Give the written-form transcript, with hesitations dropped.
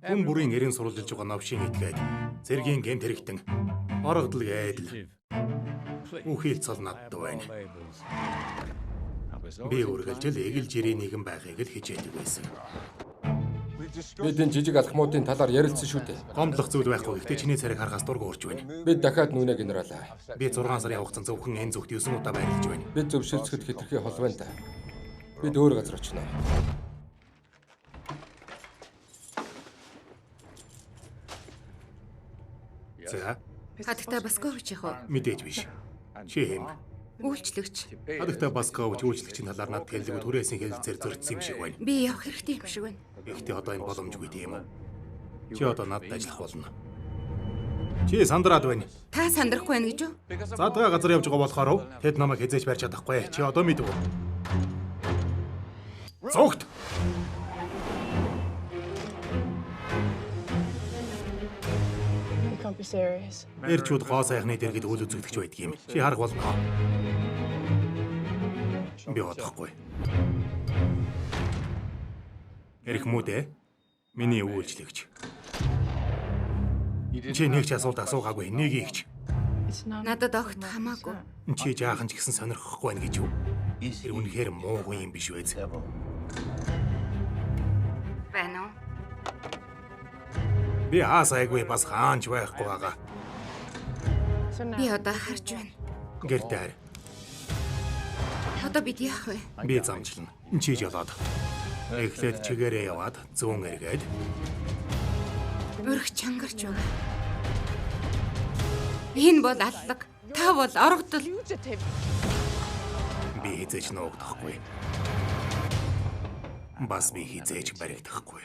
Хүн бүрийн эрен сурвалжилж байгаа новшийн этгээд цэргийн гэмт хэрэгтэн орогдол гээдэл үхийл цол надад байна. Би үргэлжил эгэл жирийн нэгэн байхыг л хичээдэг байсан. Бид энэ жижиг алхмуудын талаар ярилцсан шүү дээ. Гомдлох зүйл байхгүй, гэхдээ чиний царайг харахаас дургүй урч байна. Бид дахиад нүнэ генералаа. Би 6 сарын хугацаанд зөвхөн энэ зүгт 9 удаа байрлаж байна. Бид зөвшөөрөхөд хэтэрхий хол байна да. Бид өөр газар очино. За, Хадагта Баскович яах вэ? мэдээж биш. Чи хэм. Үйлчлэгч. Хадагта Баскович үйлчлэгчийн талаар надад хэллэг түрээсийн хэлэлцээр зөрчсөн юм шиг байна. Би явах хэрэгтэй юм шиг байна. Гэхдээ одоо энэ боломжгүй тийм үү? Чи одоо надад ажиллах болно. Чи сандраад байна. Та сандрахгүй байна гэж юу? Задгаа газар явж байгаа болохоор тэд намайг хэзээ ч барьж чадахгүй. Чи одоо мэдв үү? Зүгт! You can't be serious. Эрчүүд гоо сайхны дэргэд үл үзэгдэж байдаг юм. Чи харах болно. Би бодохгүй. Эрх мүдэ. Миний үйлчлэгч. Чи нэг ч асуулт асуугаагүй, нэг ихч. It's none Надад огт хамаагүй. Чи жаахан ч гэсэн сонирхохгүй байна гэж юу? Тэр үнэхээр муугүй юм биш үү? Байна уу? Би хаа сайгүй бас хаанч байхгүй байгаа. So now Би одоо харж байна. Гэртээр Одоо бид яах вэ? би замчлана. Чи жолоод. Эхлээд чигээрээ яваад зүүн эргээд Өрх чангарч байгаа. Энэ бол аллаг. Та бол орогдол. fugitive. би хэзээ ч нуугдахгүй. Бас би хэзээ ч баригдахгүй.